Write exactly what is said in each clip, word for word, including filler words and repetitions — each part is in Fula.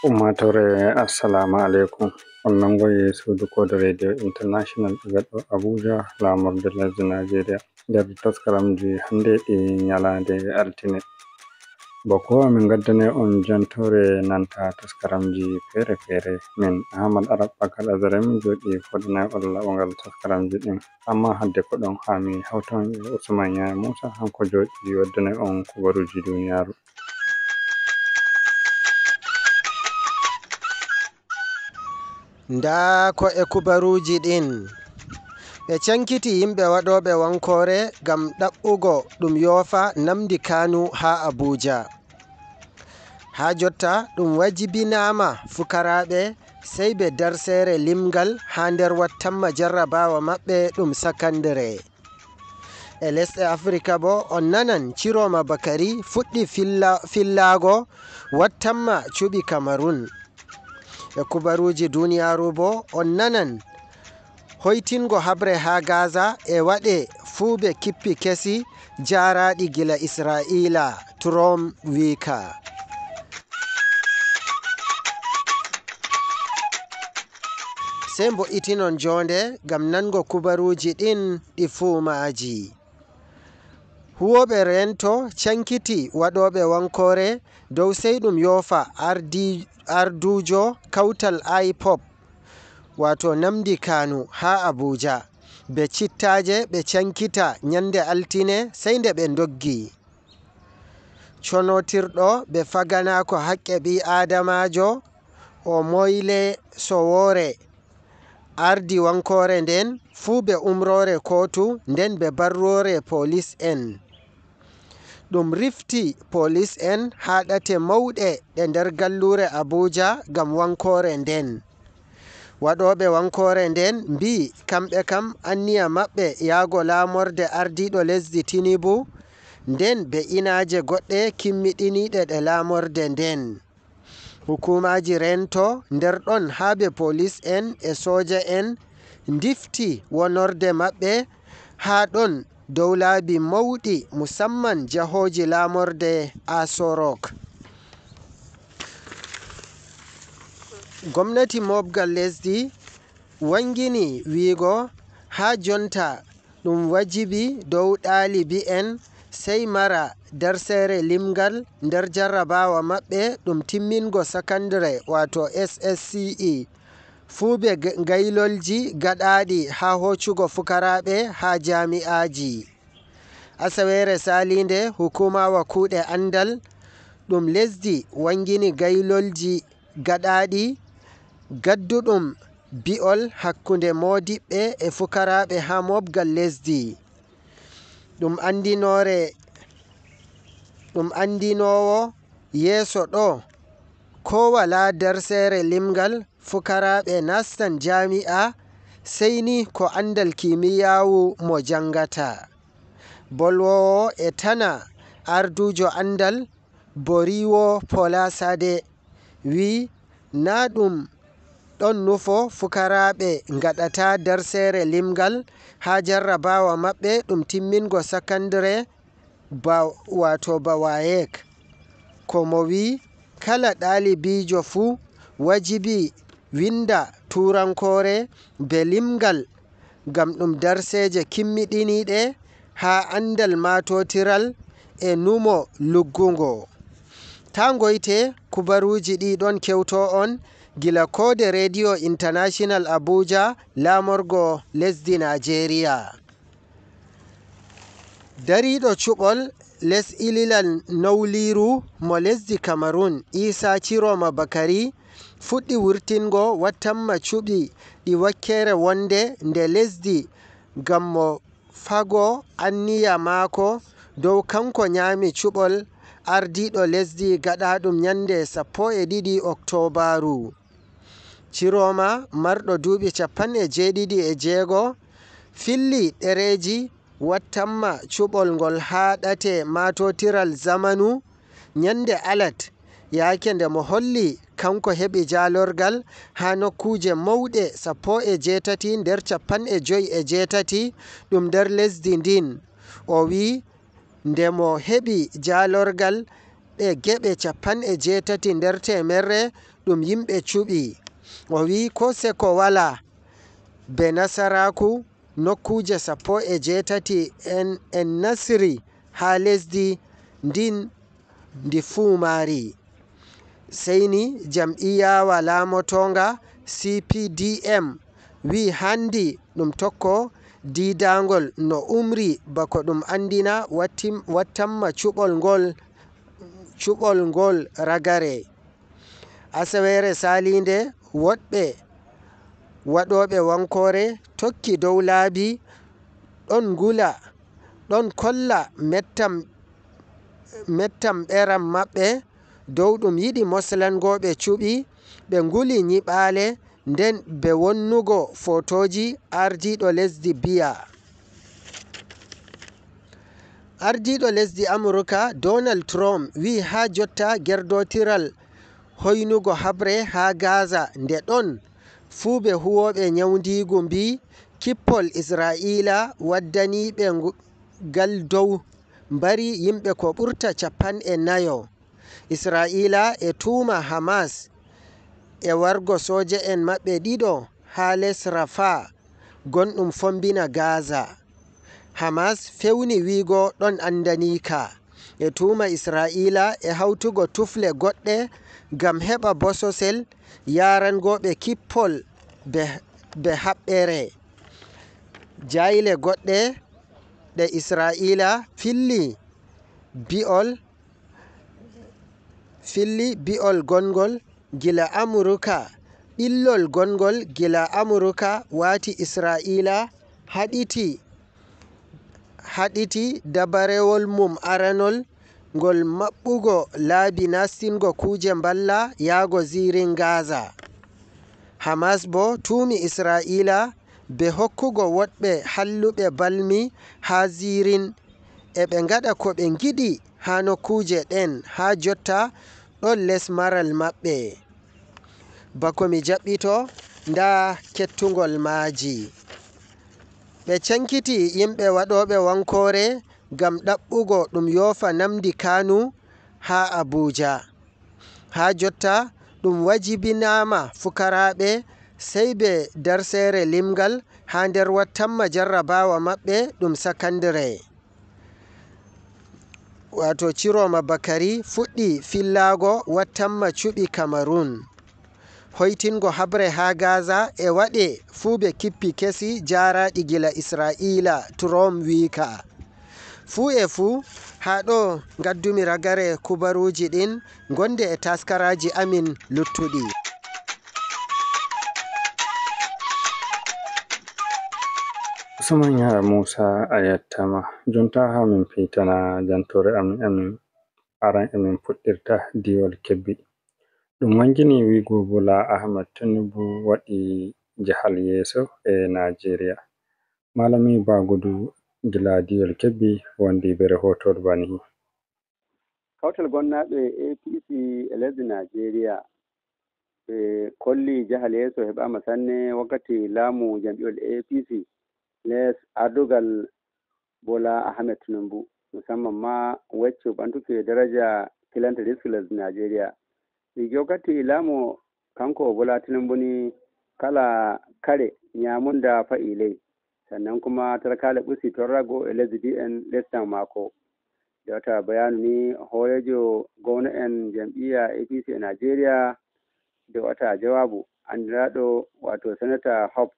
Ummaatoore, assalamu aleykum. On nanngoi suudu Koode Radio International, gaɗo Abuja, laamorde lesdi Najeriya. Nder taskaramji hannde ɗi ñalaande altine. Bako min ngaddane on jantoore nanta taskaramji feere-feere. Min Ahmad Arab Bakar Azare min jooɗi fodana on laɓangal taskaramji ɗin. Amma hadde ko ɗon haa mi hawtan e Usman Yaya Musa, hanko jooɗi waddane on kubaruuji duniyaaru. Ndaa ko e kubaruuji ɗin. Ɓe cankiti yimɓe waɗooɓe wankoore ngam ɗaɓɓugo ɗum yoofa Namdi Kanu haa Abuja. Haa jotta ɗum wajibinaama fukaraaɓe, sey be darseere limgal haa nder wattamma jarrabaawa maɓɓe ɗum sakandire. E lesɗe Afrika boo, on nanan Ciroma Bakari fuɗɗi filla-, fillaago wattamma cuɓi Kamarun. E kubaruuji duniyaaru boo, on nanan hoytingo haɓre haa Gaza e waɗe fuu be kippi kesi jaaraaɗi gila Isra'iila, Trump wiika. Sey mbo'itinon joonde ngam nango kubaruuji ɗin ɗi fuu maaji. Huwooɓe reento cankiti waɗooɓe wankoore dow sey ɗum yoofa ardi-, arduujo kawtal IPOB, waato Namdi Kanu haa Abuja. Be cittaaje ɓe cankita ñande altine, sey nde ɓe ndoggi. Conotirɗo be faganaako haqqe ɓii aadamaajo, Omoyele Sowore, ardi wankoore nden fuu be umroore kootu, nden be barroore polis'en. Ɗum rifti polis'en haa ɗate mawɗe ɗe nder galluure Abuja ngam wankoore nden. Waɗooɓe wankoore nden mbi'i kamɓe kam anniya maɓɓe yaago laamorde ardiiɗo lesdi Tinubu, nden be inaaje goɗɗe kimmiɗiniiɗe ɗe laamorde nden. Hukuumaaji reento nder ɗon haa be polis'en e sooja'en ndifti wonorde maɓɓe haa ɗon dow laabi mawɗi, musamman jahooji laamorde Aso Rock. Gomnati mooɓgal lesdi wangini wiigo haa jonta ɗum wajibi dow ɗaalibi'en sey mara darseere limgal nder jarrabaawa maɓɓe ɗum timmingo sakandire, waato S S C E, fuu be g-, gaylolji gaɗaaɗi haa hoocugo fukaraaɓe haa jaami'aaji. Asaweere saaliinde, hukuumaawa kuuɗe anndal ɗum lesdi wangini gaylolji gaɗaaɗi gadduɗum bi'ol hakkunde moodiɓɓe e fukaraaɓe haa mooɓgal lesdi. Ɗum anndinoore, ɗum anndinoowo yeeso ɗo, koo walaa darseere limgal, fukaraaɓe nastan jaami'a, sey ni ko anndal kimiyyaawu mo janngata. Bolwoowo e tana arduujo anndal, Boriwo Polasade, wi'i naa ɗum ɗon nufo fukaraaɓe ngaɗata darseere limgal haa jarrabaawa maɓɓe ɗum timmingo sakandire ba, waato ba WAEC. Ko mo wi'i kala ɗaalibiijo fuu wajibi winnda tuurankoore be limgal ngam ɗum darseeje kimmiɗiniiɗe haa anndal maatotiral e numo luggungo. Taa ngoyte, kubaruuji ɗi ɗon kewto on gila Koode Radio International Abuja, laamorgo lesdi Najeriya. Dariiɗo cuɓol les ililal nowliiru mo lesdi Kamarun, Isa Ciroma Bakari, fuɗɗi wurtingo wattamma cuɓi ɗi wakkeere wonde nde lesdi ngam mo fago anniya maako dow kanko nyaami cuɓol ardiiɗo lesdi gaɗaaɗum nyannde sappo e ɗiɗi Oktoobaaru. Ciroma, marɗo duuɓi cappanɗe jeeɗiɗi e jeego, filli ɗereeji wattamma cuɓol ngol haa ɗate maatotiral zamanu nyannde alat, yaake nde mo holli kanko heɓi jaalorgal haa nokkuuje mawɗe sappo e jeetati nder cappanɗe joy e jeetati ɗum nder lesdi ndin. O wi'i nde mo heɓi jaalorgal ɗe geɓe capanɗe jeetati nder teemerre ɗum yimɓe cuɓii. O wiyi ko seko walaa, be nasaraaku nokkuuje sappo e jeetati en, en nasri haa lesdi ndin ndi fuu maari. Seyni jam'iyyaawa laamotoonga C P D M wiyi hanndi ɗum tokko diidaangol no umri bako ɗum anndina wattim-, wattamma cuɓol ngol, cuɓol ngol ragare. Asaweere saaliinde, woɗɓe waɗooɓe wankoore tokki dow laabi ɗon ngula, ɗon kolla mettam, mettam ɓeram maɓɓe dow ɗum yiɗi moslango ɓe cuɓi, ɓe nguli nyiɓaale, nden be wonnugo fotooji ardiiɗo lesdi Biya. Ardiiɗo lesdi Amurka, Donald Trump, wiyi haa jotta gerdootiral hoynugo haɓre haa Gaza nde ɗon, fuu be huwooɓe nyawndiigu mbii kippol Isra'iila waddaniiɓe ngu-, ngal dow mbari yimɓe ko ɓurta capanɗe nayo. Isra'iila e tuuma Hamas e wargo sooje'en maɓɓe ɗiɗo haa les Rafah, gonɗum fombina Gaza. Hamas fewni wiigo ɗon anndaniika. E tuuma Isra'iila e hawtugo tufle goɗɗe ngam heɓa bososel yaarangooɓe kippol be, be haɓɓere. Jaayle goɗɗe ɗe Isra'iila filli bi'ol, filli bi'ol gongol gila Amurka, ɓillol gongol gila Amurka waati Isra'iila haɗiti, haɗiti dabarewol mum aranol ngol maɓɓugo laabi nastingo kuuje mballa yaago ziirin Gaza. Hamas boo tuumi Isra'iila be hokkugo woɗɓe halluɓe balmi haa ziirin. E ɓe ngaɗa ko ɓe ngiɗi haa nokkuuje ɗen, haa jotta ɗon les maral maɓɓe. Bako mi jaɓɓito, ndaa kettungol maaji. Ɓe cankiti yimɓe waɗooɓe wankoore ngam ɗaɓɓugo ɗum yoofa namndi Kanu haa Abuja. Haa jotta ɗum wajibinaama fukaraaɓe, sey be darseere limgal haa nder wattamma jarrabaawa maɓɓe ɗum sakandire. Waato Ciroma Bakari fuɗɗi fillaago wattamma cuɓi Kamarun. Hoytingo haɓre haa Gaza e waɗe fuu be kippi kesi jaaraaɗi gila Isra'iila, Trump wiika. Fuu e fuu, haa ɗo ngaddumi ragare kubaruuji ɗin, ngonde e taskaraaji amin luttuɗi. Usman Yahaya Musa a yettama. Jonta haa min peytana jantoore amin, amin aran emin puɗɗirta diiwal Kebbi. Ɗum wangini wiigo Bola Ahmed Tinubu waɗi jahal yeeso e Najeriya. Malami Bagudu gila diiwal Kebbi wondi bere hootol banihi. Kawtal gonnaaɓe A P C e lesdi Najeriya ɓe kolli jahal yeeso heɓaama sanne wakkati laamu jam'iyyol A P C les ardugal Bola Ahmed Tinubu, musamman ma weccu ɓantuki daraja kilanta risku lesdi Najeriya. Ɗi jokkati laamu kanko Bola Tinubu ni kala kare nyamunda fa'i ley. Sannan kuma talakaale ɓusi torrago e lesdi D N lestan maako. Nde wata bayaanu ni hooreejo gomna'en jam'iyya A P C e Najeriya nde wata jawaabu anndiraaɗo waato Senata Hope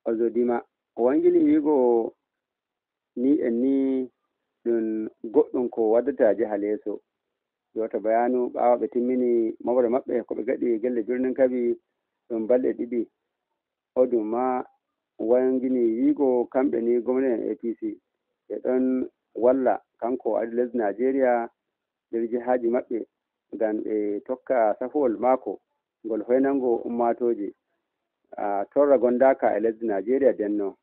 Ozodima o wangini wiigo ni en ni ɗum goɗɗum ko waddata jahal yeeso. Nde wata bayaanu ɓaawo ɓe timmini mawre maɓɓe ko ɓe gaɗi gelle birnin kabi ɗum balɗe ɗiɗi. Oduma wangini wiigo kamɓe ni gomna'en A P C ɓe ɗon walla kanko adi lesdi Najeriya nder jihaaji maɓɓe ngam ɓe tokka safowol maako ngol hoynango ummaatooje torra gondaaka e lesdi Najeriya denno.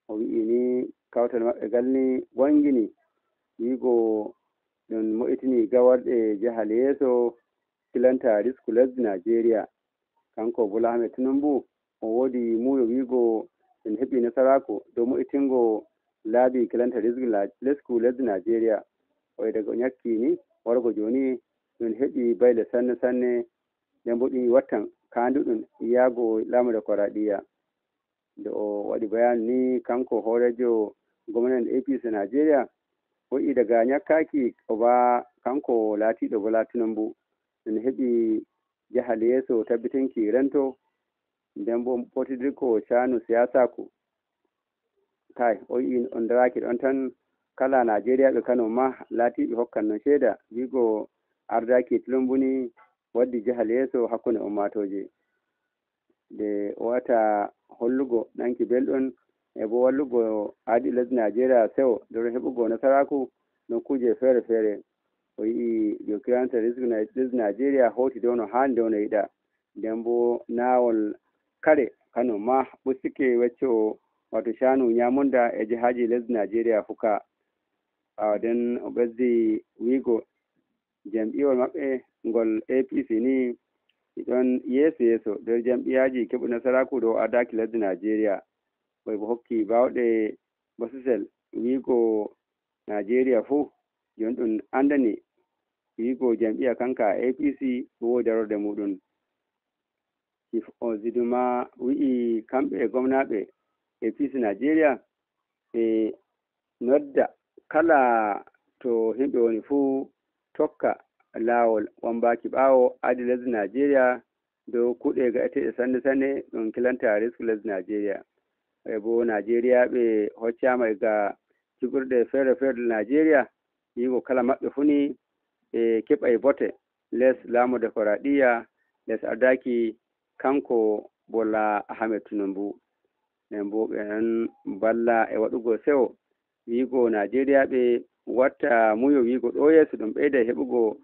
O wi'i ni kawtal maɓɓe ngal ni wangini wiigo ɗum mo'itini gawarɗe jahal yeeso kilanta risku lesdi Najeriya. Kanko Bola Ahmed Tinubu o woodi muuyo wiigo en heɓi nasaraaku dow mo'itingo laabi kilanta risku lesdi Najeriya. O e daga o ñakki ni wargo jooni, ɗum heɓi bayle sanne sanne, nden boo ɗum wattan kaanduɗum yahgo laamu demokaraaɗiyya. Nde o waɗi bayaanu nii, kanko hooreejo gomnati A P C Najeriya, o wi'i daga ñakkaaki o baa kanko laatiiɗo Bola Tinubu, ɗum heɓi jahal yeeso tabbitinki rento, nden boo pottidirko caanu siyaasaaku. Kay, o wi'i on daraaki ɗon tan, kala Najeriyaaɓe Kano ma laatiiɓe hokkan non ceeda, wi'go ardaaki Tinubu ni waddi jahal yeeso hakkunde ummaatooje. Nde o wata hollugo nanki belɗum e boo wallugo adi lesdi Najeriya sewo nder heɓugo nasaraaku nokkuuje feere-feere. O yi'i yo kilanta lesdi Najeriya hooti dow no haani, dow no yiɗa. Nden boo naawol kare Kano ma ɓustike wecco, waato caanu nyaamonda e jahaaji lesdi Najeriya fuu ka. Ɓaawo nden o ɓesdi wi'go jam'iyyewol maɓɓe ngol A P C ni ɗi ɗon yeeso yeeso nder jam'iyyaaji keɓuɗi nasaraaku dow ardaaki lesdi Najeriya. O boo hokki baawɗe bosesel wi'go Najeriya fuu jooni ɗum anndani wi'go jam'iyya kanka A P C ɗum woodi darorde muuɗum. Chief Ozuduma wi'i kamɓe e gomnaaɓe A P C Najeriya ɓe nodda kala to yimɓe woni fuu tokka laawol wambaaki ɓaawo adi lesdi Najeriya dow kuuɗe ga'eteeɗe sanne sanne ɗum kilanta risku lesdi Najeriya. E boo Najeriyaaɓe hoccaama e ga cuɓirɗe feere-feere ɗe Najeriya, yi'ugo kala maɓɓe fuu ni ɓe keɓay bote les laamu demokaraaɗiyya, les ardaaki kanko Bola Ahmed Tinubu. Nden boo ɓe ɗon mballa e waɗugo sewo, wi'ugo Najeriyaaɓe watta muyo wi'ugo ɗo yeeso ɗum ɓeyda heɓugo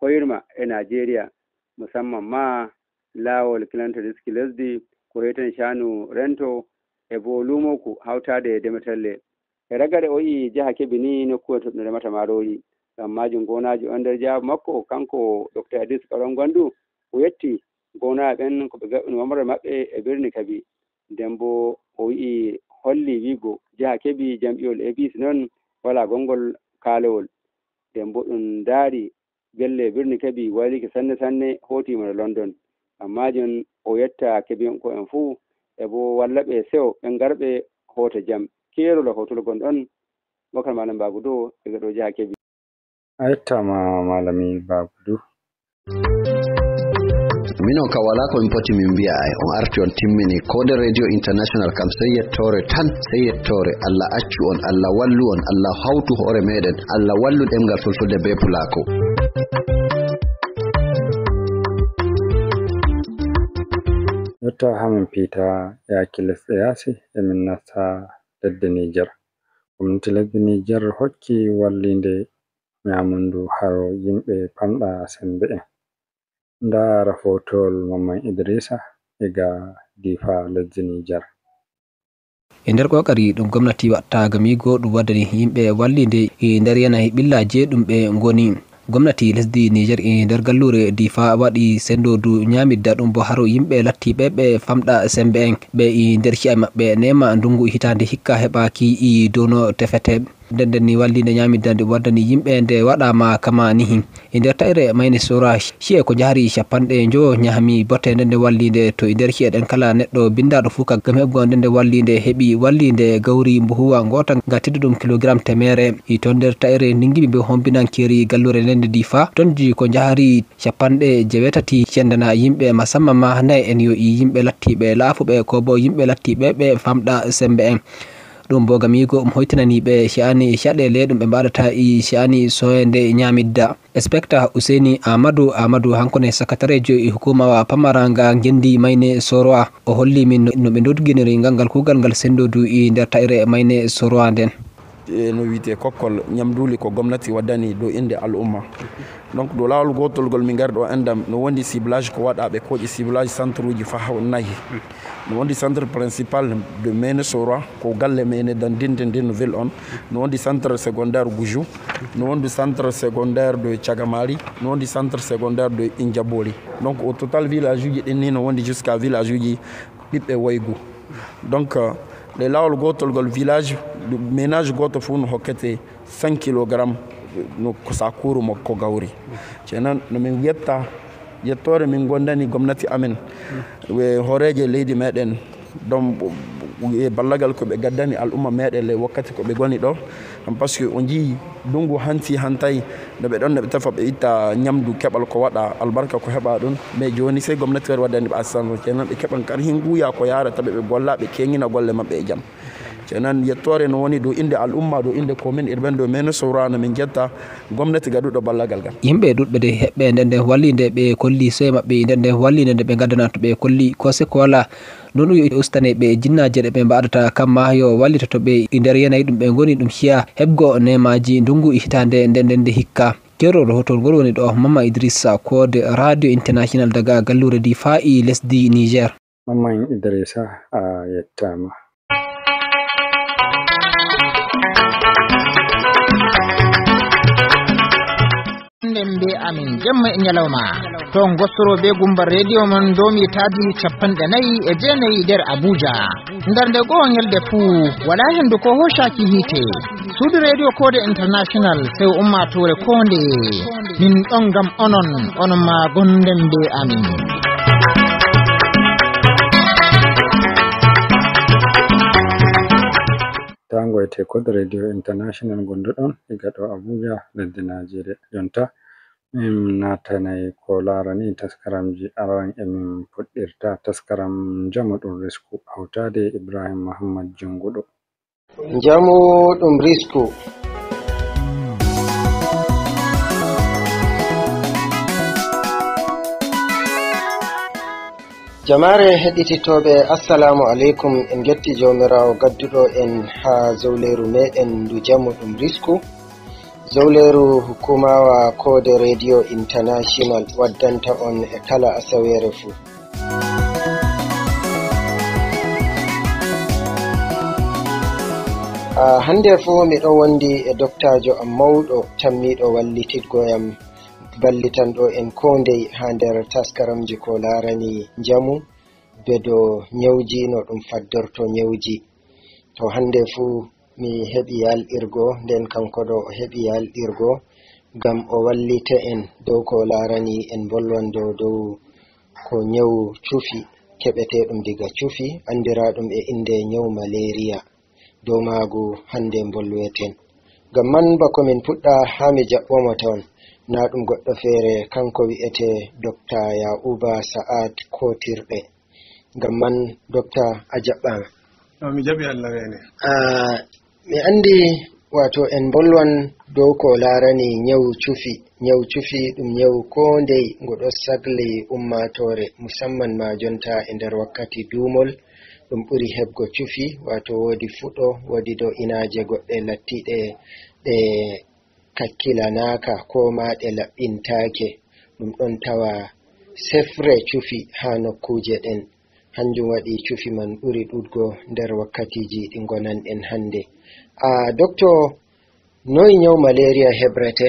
hoyirma e Najeriya, musamman ma laawol kilanta risku lesdi ko hawtani caanu rento e boo luumooku hawtaade e demeteelle. E ragare o yi'i jaha Kebi ni nokkuure to ɗum remata maaroori. Ngam maajum goonaajo on nder jawaabu makko, kanko Dokta Idris Karon Gwandu, o yetti goonaaɓe ɓen ko ɓe gaɗɗini wamre maɓɓe e birni Kebi. Nden boo o wi'i, holli wi'ugo jaha Kebi jam'iyyewol A P C non walaa gonngol kaalewol. Nden boo ɗum ndaari gelle birni Kebi waylike sanne sanne, hootiima no London. Ngam maajum o yetta Kebiyanko'en fuu e boo wallaɓe sewo ɓen garɓe hoota jam. Keerol e hootol gonɗon, Bokar Malam Bagudo e gaɗo jaha Kebi. A yettaama, Malami Bagudu. Minon kam walaa ko min poti min mbi'a, ay on arti on timmini. Ko nder Radio International kam sey yettoore tan, sey yettoore. Allah accu on, Allah wallu on, Allah hawtu hoore meɗen, Allah wallu ɗemngal Fulfulde bee Pulaaku. Yetto haa min piita yaaki lesɗe yaasi, e min nasta leddi Niijer. Gomnati lesdi Niijer hokki walliinde ñaamundu haro yimɓe pamɗa semmbe en. Ndaa rafootowol Mamman Idrisa iga Difa lesdi Niijer. E nder kokari ɗum gomnati watta gamigo ɗum waddani yimɓe wallinde e nder yanayi ɓillaje ɗum ɓe ngoni. Gomnati lesdi Niger e nder gallure Difa waɗi sendodu ñamidda ɗum bo haro yimɓe lattiɓe ɓe famɗa sembe en ɓe e nder ci'e maɓɓe nema ndungu hitande hikka heɓaki e dono tefete. Nden nden ni wallinde ñamidda nde waddani yimɓe nde waɗama kama nihi. E nder taƴre mayne sora ci'e ko jahri capanɗe njo ñahami botte nden nde wallinde to e nder ci'e ɗen kala neɗɗo bindaɗo fuu ka gam heɓgo nden nde wallinde heɓi wallinde gawri mbuhuwa ngota nga teddu ɗum kilogram temere. E ton nder taƴre ndingimi be hombinankeri gallure nden nde Difa tonji ko jahri capanɗe jeweetati cendana yimɓe masamma ma nayi en yo i yimɓe lattiɓe laafuɓe ko bo yimɓe lattiɓe ɓe famɗa sembe en. Ɗum bo gamigo um hoytinani ɓe sha'ani caɗele ɗum ɓe mbaɗata e sha'ani soyande ñamidda. Inspector Useni Amadu Amadu hankone sakatarejo e hukumawa pamaranga ngendi mayne soroa o holli min no ɓe dodginiri ngal ngal kugal ngal sendodu e nder taƴre mayne soroa nden. E no wiyetee kokkol ñamduuli ko gomnati waddani dow innde al'umma. Donc ɗo laawol gootol ngol min ngari ɗo enɗam no wondi ciblage ko waɗaaɓe kooƴe ciblage centre uji faha nayi. No wondi centre principal de Mene Soroa ko galle mene dandinde ndin ville on. No wondi centre secondaire Guju. No wondi centre secondaire de Cagamari. No wondi centre secondaire de Injabori. Donc au total village uji ɗin ni no wondi jusqu'à village uji ɓiɓɓe waygu. Donc e laawol gootol ngol village ménage gooto fof no hokkete cinq kilogramme No ko sakuru makko gawri. Cenan no min yetta, yettoore min gondani gomnati amen. We hooreeje leydi meɗen, ɗon e ballagal ko ɓe gaddani al'umma meɗen le wakkati ko ɓe goni ɗo. Ɗum parce que o njii ndungu hanti hantay, no ɓe ɗon, no ɓe tefa ɓe itta ñamdu keɓal ko waɗa albarka ko heɓa ɗum. Mais jooni sey gomnati wari waddani ɓe assistance, cenan ɓe keɓan kar hinguya ko yaarata ɓe, ɓe golla, ɓe keŋina golle maɓɓe e jam. Cenan yettoore no woni dow innde al'umma, dow innde commune urbaine, dow maire Sowrano, min jetta gomnati gaɗuɗo ballagal ngal. Yimɓe ɗuɗɓe de heɓɓe nden nden wallinde ɓe kolli soye maɓɓe nden nden wallinde nde ɓe ngaddana to ɓe kolli ko se ko wala. Ɗum ɗum yo ustane ɓe jinnaaje ɗe ɓe mbaɗata kamma yo wallito to ɓe e nder yanayi ɗum ɓe ngoni ɗum hiya heɓgo nemaji ndungu e hitaande nden nden nde hikka. Keerol rahoto ngol woni ɗo Mama Idrissa Kode, Radio International daga Gallure Difa e lesdi Niger. Mamman Idrissa, a yettaama. Nden be amin jemma e ñalawma. To ngosoro be gumba radio mon domi taadi capanɗe nayi e jeenayi nder Abuja. Nder nde goo ñalde fuu, wala hendu ko hoshaki hiite. Suudu Radio Kode International, sew ummaatoore koonde. Min ɗon ngam onon, onon ma gonden be amin. Tango e Tekod Radio International gonduɗon iga ɗo Abuja, lesdi Najeriya. Jonta, min natanay ko larani taskaramji aran e min puɗɗirta taskaram Njamu ɗum Risku, hawtade e Ibrahim Muhammad Junguɗo. Njamu ɗum Risku. Jamaare heɗititooɓe, assalamu aleykum. En ngetti Joomiraawo gadduɗo en haa zowleeru meɗen ndu Njamu ɗum Risku. Zowleeru hukumaawa Koode Radio International waddanta on e kala asaweere fuu. Ah, hannde fuu miɗo wondi e doktaajo am mawɗo tammiiɗo wallititgo yam, ballitanɗo en koo ndey haa nder taskaramji ko laarani njamu, bedo ñawji, no ɗum faddorto ñawji. To hannde fuu mi heɓi yalɗirgo, nden kanko ɗo o heɓi yalɗirgo ngam o wallita en dow ko laarani en mbolwan dow, dow ko ñawu cufi keɓeteeɗum diga cufi, anndiraaɗum e innde ñawu malaria. Dow maagu hannde mbolweten. Ngam man, bako min puɗɗa haa mi jaɓɓo mo ton, na ɗum goɗɗo feere, kanko wi'ete Dokta Ya'uba Sa'ad Kotirɗe. Ngam man, Dokta, a jaɓɓaama. Yo, mi jaɓi Allah weene. Ah, mi anndi, waato, en mbolwan dow ko laarani ñawu cufi. Ñawu cufi ɗum ñawu koo ndey ngu ɗo sagli ummaatoore, musamman ma jonta e nder wakkati duumol. Ɗum ɓuri heɓgo cufi, waato woodi fuɗo, woodi do inaaje goɗɗe lattiiɗe ɗe kakkilanaaka, koo ma ɗe laɓɓintaake. Ɗum ɗon tawa sefre cufi haa nokkuuje ɗen. Hanjum waɗi cufi man ɓuri ɗuɗgo nder wakkatiiji ɗi ngonanɗen hannde. A, Doktor, noy ñaw malaria hebrete?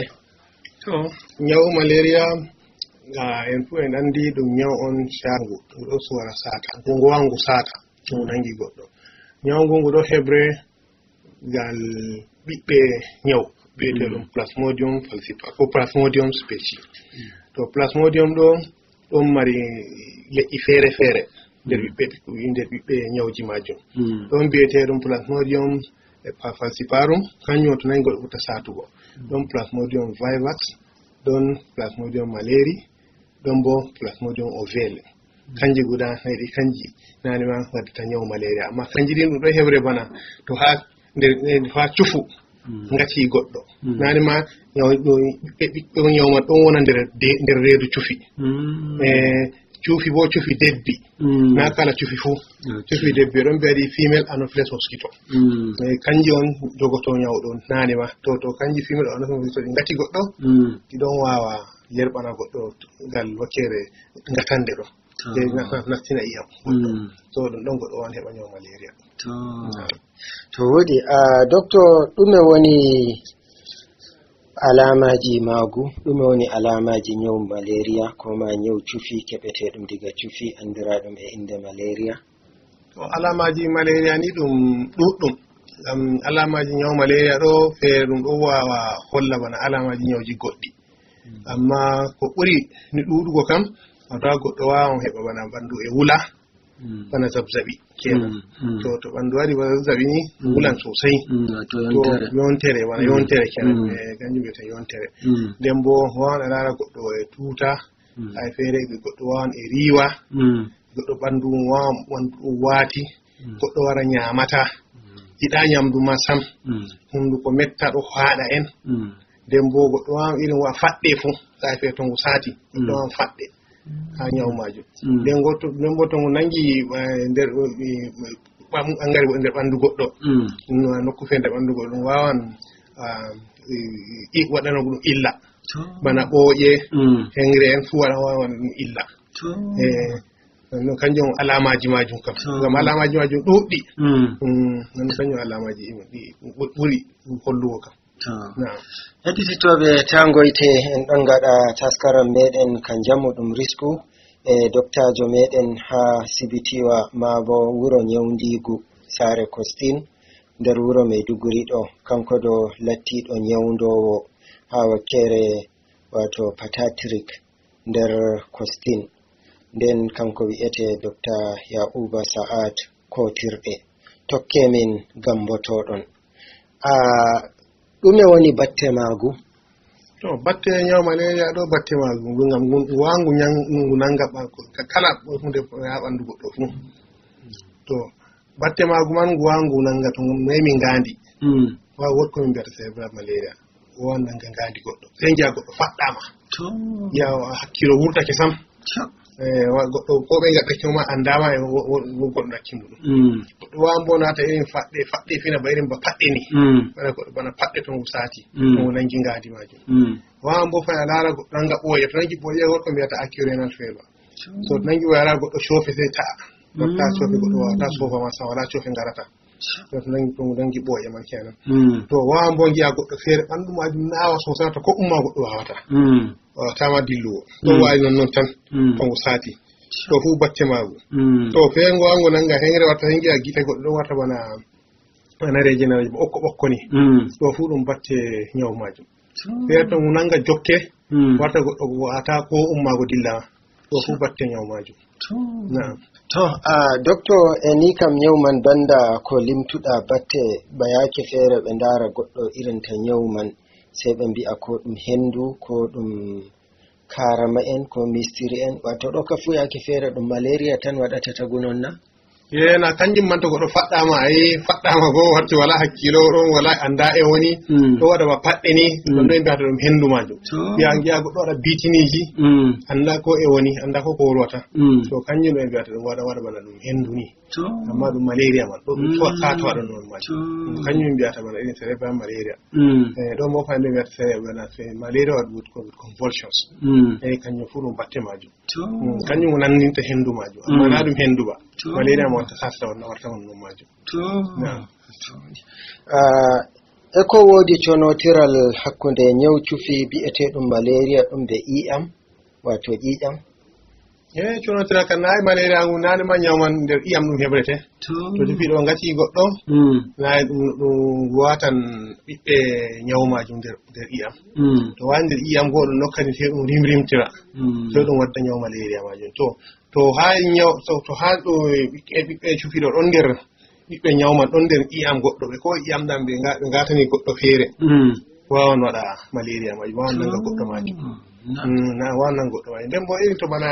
To, ñaw malaria, a, en fuu en anndi ɗum ñaw on caangu, ngu ɗo suwara saata, ngu ngowangu saata, to ngu nangi goɗɗo. Ñaw ngu, ngu ɗo hebre ngal ɓiɓɓe ñaw, biyeteeɗum Plasmodium falciparum, ko Plasmodium species. To Plasmodium ɗo ɗon mari leƴƴi feere-feere nder ɓiɓɓe, nder ɓiɓɓe ñawji majum. Ɗon biyeteeɗum Plasmodium e pa-, falciparum, kanjum on to nangi goɗɗo ɓurta saatugo. Ɗon Plasmodium vivax, ɗon Plasmodium malleri, ɗon bo Plasmodium ovale. Kanji guda nayi ɗi, kanji nane ma waddata ñaw malaria. Amma kanji ɗin ɗum ɗo hebre bana to ha nder, nder, ha cufu ngati goɗɗo. Nane ma ñaw, ɗo, ɓiɓɓe, ɓiɓɓe ñaw man ɗon wona nder de-, nder reedu cufi. E, cufi bo cufi debbi. Na kala cufi fu. Cufi debbi ɗon ɓe waɗi female anopheles mosquito. E, kanji on jogoto ñaw ɗon nane ma. To, to kanji female anopheles mosquito ɗi ngati goɗɗo, ɗi ɗon wawa yerɓana goɗɗo ngal wakkere ngatande ɗo. To. E na-, na-, nastina iyam goɗɗo. To ɗum ɗon goɗɗo wawan heɓa ñaw malaria. To. To woɗi, a, Doktor, ɗume woni alamaji maagu? Ɗume woni alamaji ñaw malaria, ko ma ñaw cufi keɓeteɗum diga cufi, andiraɗum e inde malaria? To alamaji malaria ni ɗum ɗuɗɗum. Ngam alamaaji nyawu malaria ɗo, feere ɗum ɗo waawa holla bana alamaaji nyawuji goɗɗi. Amma ko ɓuri ni ɗuuɗugo kam, a tawa goɗɗo waawan heɓa bana ɓandu e wula, bana zazzaɓi kenan. To, to ɓandu waɗi bana zazzaɓi ni, wulan sosai. To, yontere, bana yontere kenan. Eh, kanjum wiyete yontere. Nden bo, waawan a laara goɗɗo e tuta, hay feere goɗɗo waawan e riiwa, goɗɗo ɓandu mum waawan, ɓandu ɗum waati, goɗɗo wara nyaamata, yiɗa nyamdu ma sam, hunduko metta, ɗo haaɗa en. Nden bo goɗɗo waawan irin wa faɗɗe fu, hay feere to ngu saati, goɗɗo waawan faɗɗe haa nyawu maajum. Nden go to, nden bo to ngu nangi, eh, nder, eh, ɓam-, ɓangare nder ɓandu goɗɗo, no, nokku feere nder ɓandu goɗɗo, ɗum waawan, ah, eh, i-, waɗana ɗum illa. Bana ɓooƴe, hengre en fu waɗa, waawan ɗum illa. Eh, no kanjum alamaaji maajum kam. Ngam alamaaji maajum ɗuuɗɗi. Mm, non kanjum alamaaji ɗi ɓu-, ɓuri hollugo kam. Naam. Heɗititooɓe, taa ngoyte, en ɗon ngaɗa taskaram meɗen ka njamu ɗum risku e doktaajo meɗen haa sibitiwa maa bo wuro nyawndiigu saare Kostin nder wuro Maiduguri ɗo. Kanko ɗo lattiiɗo nyawndoowo haa wakkeere, waato Patatrik nder Kostin. Nden kanko wi'ete Dokta Ya'uba Sa'ad Kotirɗe. Tokke min gambotoɗon. A, ɗume woni batte maagu? To, batte nyawu malaria ɗo, batte maagu, ngu ngam ngu, waangu nyang-, ngu nanga ɓa-, ka-, kala hunde haa ɓandu goɗɗo fu. To, batte maagu man, ngu waangu nanga to ngu memi ngaandi. Mm. Wa-, woɗko min mbiyata cerebral malaria. Wawan nanga ngaandi goɗɗo. Sey ngi'a goɗɗo faɗɗaama. To. Ngi'a hakkilo wurtake sam. To. Eh, wa-, goɗɗo ko ɓe ngaɗɗake ma anndaama e wo-, wo-, wo-, goɗɗo ɗakkimo ɗum. Mm. Goɗɗo wawan bo naata irin faɗɗe, faɗɗe fina ba irin ba paɗɗe ni. Mm. Bana goɗɗo bana paɗɗe to ngu saati. Mm. To ngu nangi ngaandi maajum. Mm. Wawan bo faya laara goɗɗo nanga ɓooye. To nangi ɓooye, woɗko mbiyata acute renal failure. To nangi ɓooye, laara goɗɗo coofe sey ta'a. Watta coofe goɗɗo waawata soofa ma sam, wala coofe ngarata. To, to nangi, to nangi ɓooye man kenan. Mm. To, wawan bo ngi'a goɗɗo feere ɓandu maajum naawa sosai, to ko umma goɗɗo waawata. Mm. Waawata ma dillugo. To, mm, wawi non non tan, mm, to ngu saati. To fu batte maagu. Mm. To, feere ngo wawan ngo nanga hengre, watta sey ngi'a gite goɗɗo ɗon warta bana, bana reje na ɓokko ɓokko ni. Mm. To fu ɗum batte nyawu maajum. To. Feere to ngu nanga jokke, mm, warta goɗɗo waawata ko umma go dilla. Ɗo fu batte nyawu maajum. To. Naam. To, a, doktor, e ni kam nyawu man banda ko limtuɗa batte, ba yaake feere ɓe ndaara goɗɗo irinta nyawu man, sey ɓe mbi'a ko ɗum hendu, ko ɗum karama'en, ko mistiri'en. Wato ɗo ka fu yaake feere ɗum malaria tan waɗata tagu non na? Ye, na kanjum man to goɗɗo faɗɗaama, ayi, faɗɗaama go warti wala hakkilo, ɗon wala annda e woni, mm, ɗo waɗa ba paɗɗe ni, mm, ɗon ɗo ɓe mbiyata ɗum hendu maajum. To. Ngi'a, ngi'a goɗɗo waɗa bitiniji, mm, annda ko e woni, annda ko ko wolwata. Mm. To kanjum ɗo ɓe mbiyata ɗum waɗa, waɗa bana ɗum hendu ni. To. Amma ɗum malaria man, ɗo ɗum, mm, to, ka to waɗa non maajum. To. Ɗum kanjum ɓe mbiyata bana irin cerebral malaria. Mm. Eh, ɗo mo fa ɓe mbiyata cerebral, fe-, malaria waɗa with, with convulsions. Mm. Eh, kanjum fu ɗum batte maajum. To. Mm, kanjum o nanninta hendu maajum, amma, mm, na ɗum hendu ba. To. Malaria mo watta sata, wonna warta on non maajum. To. Naam. To. Ah, e ko woodi conotiral hakkunde nyawu cufi bi'eteeɗum malaria ɗum be ƴiiƴam, wato ƴiiƴam? Eh, conotiral kan na e malaria ngu, na ɗum ma nyawu man nder ƴiiƴam ɗum hebrete. To. To cufi ɗo ngati goɗɗo, mm, na ɗum, ɗum watan ɓiɓɓe nyawu maajum nder, nder ƴiiƴam. Mm. To wani nder ƴiiƴam go ɗum nokkani sey ɗum rimrimtira. Mm. Sey ɗum wadda nyawu malaria maajum. To, to haa nyaw-, to, to haa ɗo ɓiɓɓe, ɓiɓɓe cufi ɗo ɗon nder, ɓiɓɓe nyawu man ɗon nder ƴiiƴam goɗɗo, ɓe ko ƴiiƴam ɗam ɓe nga-, ɓe ngatani goɗɗo feere. Mm. Wawan waɗa malaria maajum, wawan nanga goɗɗo maajum. Mm, na. Mm, na, wawan nanga goɗɗo maajum. Nden bo irin to bana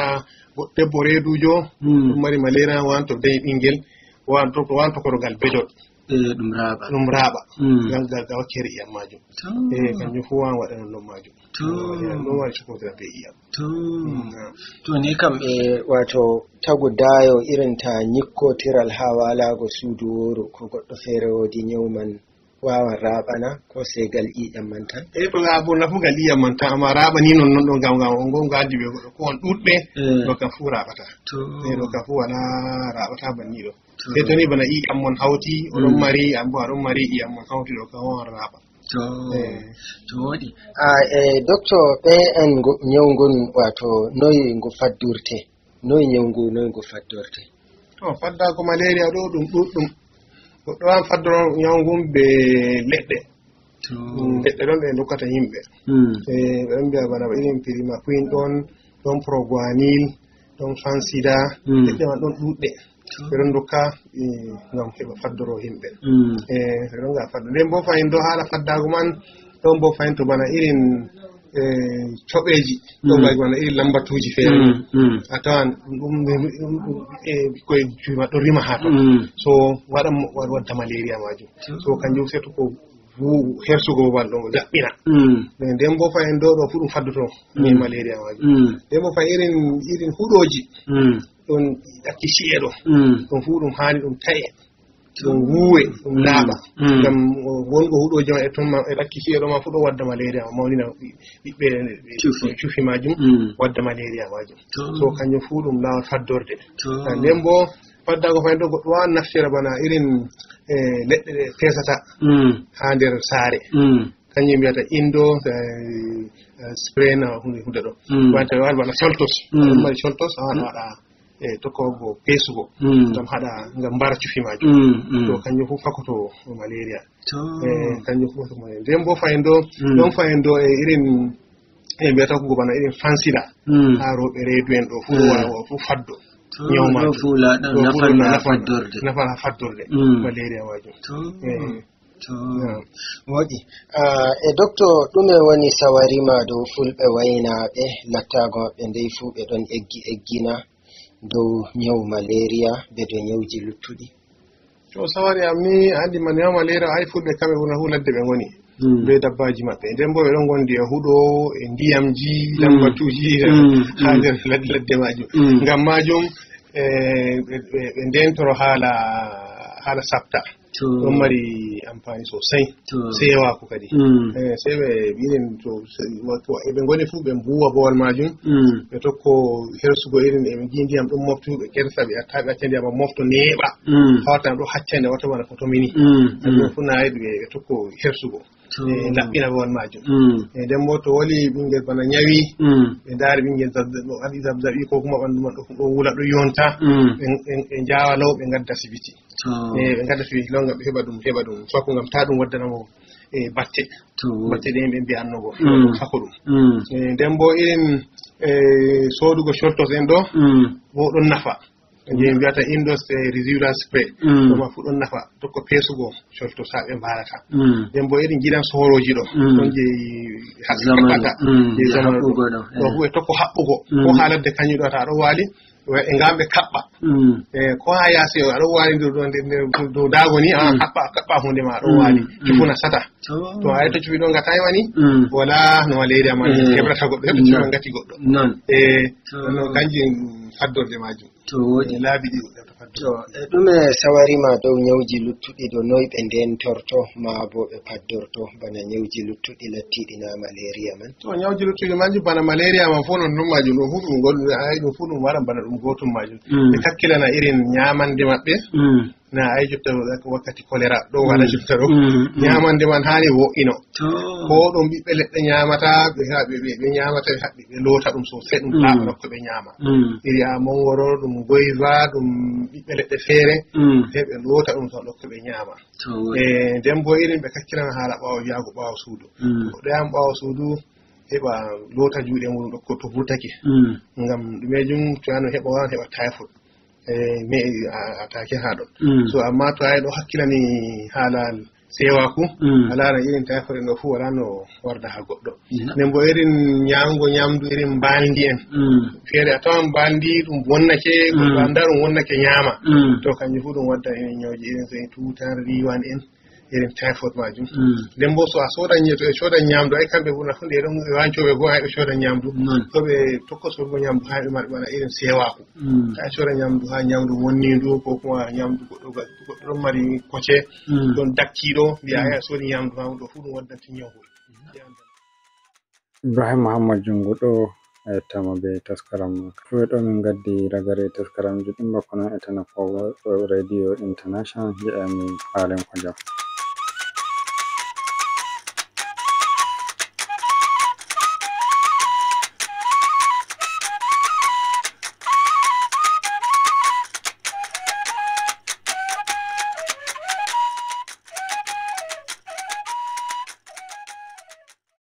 goɗɗo debbo reedujo, mm, ɗum mari malaria, wawan to dañi ɓingel, wawan to, wawan to korogal bedol. Eh, ɗum raaɓa. Ɗum raaɓa. Mm. Ngal, ngal, ngal wakkere ƴiiƴam maajum. To. Eh, kanjum fu wawan waɗa non non maajum. To. Ɗum waɗi cukotira be ƴiiƴam. To. Mm, naam. To ni kam, e, wato, tagu daayo irin ta nyikkotiral haa waalaago suudu wooru, ko goɗɗo feere woodi nyawu man wawan raaɓana, ko sey gal ƴiiƴam man tan? Eh, to laabu nafu gal ƴiiƴam man tan, amma raaɓa ni non non ɗo ngam, ngam on ngonga addi ɓe goɗɗo ko on ɗuɗɓe, mm, ɗo kam fu raaɓata. To. Eh, ɗo kam fu wala raaɓata banni ɗo. To. Sey to ni bana ƴiiƴam mon hawti, oɗon, mm, mari, an bo aɗon mari, ƴiiƴam mon hawti ɗo kam on raaɓa. To. Eh. To woɗi. A, e, doktor, ɓe en ngo-, nyawu ngon, wato, noy ngu faddorte? Noy nyawu ngu, noy ngu faddorte? To, faddago malaria ɗo ɗum ɗuɗɗum. Goɗɗo waawan faddoro ñaw ngun be leɗɗe. To. Mm, leɗɗe ɗon ɗe ndokkata yimɓe. Mm. E, ɓe ɗon mbiya bana irin pirimakwin ɗon, ɗon proguanil, ɗon fansida, Mm. leɗɗe man ɗon ɗuɗɗe. To. Ɓe ɗon ndokka, e, ngam heɓa faddoro yimɓe. Mm. E, ɓe ɗon ngaɗa faddo. Nden bo fahin ɗo haala faddaago man, ɗon bo fahin to bana irin, e, coɓeeji, ɗon Mm. wa'i bana irin lambatuuji feere. Mm, mm. A tawan ɗum, ɗum, ɗum, ɗum, e, ɓikkoy cufi ma ɗon rima haa ton. Mm. So, waɗan mo, waɗ-, wadda malaria maajum. To. So, kanjum sey to ko wu-, hersugo babal ɗon, jaɓɓina. Mm. Nden, nden bo fahin ɗo, ɗo fu ɗum faddoto, Mm. malaria maajum. Mm. Nden bo fahin irin, irin huɗooji, Mm. ɗon ɗakki ci'e ɗo. Mm. Ɗum fu ɗum haani ɗum ta'e. Ɗum wuuwe, ɗum Mm. laaɓa. Mm. Ngam wongo huɗooji ma e ton ma, e ɗakki ci'e ɗo ma fu ɗo wadda malaria, mawnina ɓi-, ɓiɓɓe Cufi. cufi maajum, Mm. wadda malaria maajum. To. So kanjum fu ɗum laawol faddorde. To. Ah, nden bo, faddaago fahin ɗo goɗɗo waawan naftira bana irin, eh, leɗɗe ɗe fesata Mm. haa nder saare. Mm. Kanjum mbiyata indo, eh, eh, spray na hunde, hunde ɗo. Mm. Wata waɗa bana coltos. Mm. Ɗum mari coltos, a waɗa, Mm. waɗa, eh, tokkogo pesugo. Mm. Ngam haɗa, ngam mbara cufi maajum. Mm, mm. To kanjum fu fakkoto malaria. To. Eh, kanjum fu fakkoto malaria. Nden bo fahin ɗo, Mm. ɗon fahin ɗo e irin, e mbiyata ko bana irin fansida. Mm. Haa rewɓe reedu en ɗo fu Mm. wa-, wa-, fu faddo. To, Ñaw ɗo maajum. fu la-, ɗo Ɗo fu nafan ɗo na nafan, faddorde. nafan haa faddorde. Mm. Malaria maajum. To. Eh. To. Naam. Moƴƴi. Ah, e doktor, ɗume woni sawari ma dow fulɓe waynaaɓe lattaago maɓɓe ndey fuu ɓe ɗon eggi eggina dow ñaw malaria be dow ñawji luttuɗi? To sawari am ni, a andi man ñaw malaria, ay fulɓe kamɓe ɓurna fuu ladde ɓe ngoni. Mm. Be dabbaaji maɓɓe. Nden bo ɓe ɗon ngondi e huɗo, e ndiyamji, Mm. lambatuuji, Mm. haa Mm. nder lad-, ladde maajum. Mm. Ngam maajum, eh, ɓe, ɓe, ɓe ndeentoro haala, haala sabta. To. Ɗon mari ampaani sosai. To. Seewaaku kadi. Mm. Eh, sey ɓe irin to, se-, wato, e ɓe ngoni fuu ɓe mbuuwa bowal maajum. Mm. Ɓe tokko hersugo irin e ɓe ngi'i ndiyam ɗon moftu, ɓe kersa, ɓe atta, ɓe acca ndiyam man mofto neeɓa. Mm. Hawta ɗo hacca nde wata bana foto mini. Mm. Ɗum Mm. fuu na yiɗi ɓe, ɓe tokko hersugo. To. E laɓɓina bowal maajum. Mm. E nden bo to wali ɓingel bana ñawi, Mm. ɓe ndaari ɓingel zazzaɓi, ɗo waɗi zazzaɓi ko kuma ɓandu man ɗo, ɗo wula, ɗo yonta. Mm. Ɓe, ɓe, ɓe njaawa law, ɓe ngadda asibiti. To. E, ɓe ngadda asibiti law ngam ɓe heɓa ɗum, heɓa ɗum. Sako ngam taa ɗum waddana mo, e, batte. To. Batte ɗen ɓe mbi'anno go, heɓa Mm. ɗum sako ɗum. Mm. E, nden bo irin, e, soodugo coltos en ɗo, Mm. bo ɗon nafa. Je mbiyata Indos e residual spray. Mm. Ɗo ma fu ɗon nafa. Tokko pesugo coltos haa ɓe mbarata. Mm. Nden bo irin gidan soorooji ɗo. Mm. Ɗon je haɓɓata. Zamanu. Mm. Je Je zamanu ɗo. Haɓɓugo ɗo. Ɗo Eh. fu ɓe tokko haɓɓugo. Mm. Ko haa ladde kanjum ɗo ta ɗo waali. Ɓe ngam ɓe kaɓɓa. Mm. Eh, ko haa yaasi o, aɗo waali dow, dow, dow, dow daago ni, a Mm. haɓɓa, kaɓɓa hunde ma ɗo Mm. waali. Mm. Cufu na sata. To. To a yetto cufi ɗo ngata wani, Mm. wala no malaria ma Mm. heɓrata goɗɗo, heɓta cufi Non. ngati goɗɗo. Non. Eh, To. non kanjum faddorde maajum. To woɗi. Eh, laabi ɗi goɗɗo faddorde. To, e ɗume sawari ma dow ñawji luttuɗi, dow noy ɓe ndeentorto maa bo ɓe paddorto bana ñawji luttuɗi lattiiɗi na malaria man? To, ñawji luttuɗi maajum bana malaria man fuu non ɗum maajum, ɗum fuu ɗum gol-, ay, ɗum fuu ɗum waran bana ɗum gootum maajum. Mm. Ɓe kakkilana irin ñaamande maɓɓe. Mm. Na ay jotta wak-, wakkati kolera ɗo waɗa Mm. jotta ɗo. Mm, mm. Ñaamande man haani wo'ino. To. Ko ɗum ɓiɓɓe leɗɗe ñaamata, ɓe ha-, ɓe, ɓe, ɓe ñaamata, ɓe haɓɓi, ɓe loota ɗum sosai, ɗum Mm. laaɓa ɗokka ɓe ñaama. Mm. Iri a mongoro, ɗum goiva, ɗum ɓiɓɓe leɗɗe feere, Mm. ɓe, ɓe loota ɗum to ɗokka ɓe ñaama. To woɗi. E, nden bo irin ɓe kakkilana haala ɓaawo yaago ɓaawo suudu. Mm. Goɗɗo yahan ɓaawo suudu, heɓa loota juuɗe mum ɗo ko to vurtake. Mm. Ngam ɗumeejum to yaano heɓa wawan heɓa typhoid. E, me, a, atake haa ɗon. Mm. So amma to ay ɗo hakkilani haala seewaaku, Mm. a laara irin typhoid en ɗo fuu wala no warda haa goɗɗo. Mm. Nden bo irin nyaamgo nyaamdu irin mbalndi en. Mm. Feere a tawan mbalndi ɗum wonnake, goɗɗo Mm. anndaa ɗum wonnake nyaama. Mm. To kanjum fuu ɗum wadda irin nyawji irin so en tuutan, riiwan en. Irin typhoid maajum. Mm. Nden bo so a soodan nye-, to ɓe soodan nyaamdu, ay kamɓe ɓurna fu nde ɗon ɓe wancooɓe goo, ay ɓe soodan nyaamdu. Non. To ɓe tokko soodugo nyaamdu, hay ɓe mari bana irin seewaaku. Mm. Ay soodan nyaamdu haa nyaamdu wonniindu, ko kuma nyaamdu goɗɗo ga-, goɗɗo ɗon mari koce, Mm. ɗon dakkiiɗo, mbi'a Mm. ay a soodi nyaamdu haa ɗo fuu ɗum waddante nyawu. Ibrahim Muhammad Jungo ɗo, a yettama be taskaram. Ɗo e ɗo min gaddi ragare taskaramji ɗin bako non e tana ko Radio International, je'ami Faalen ko jam.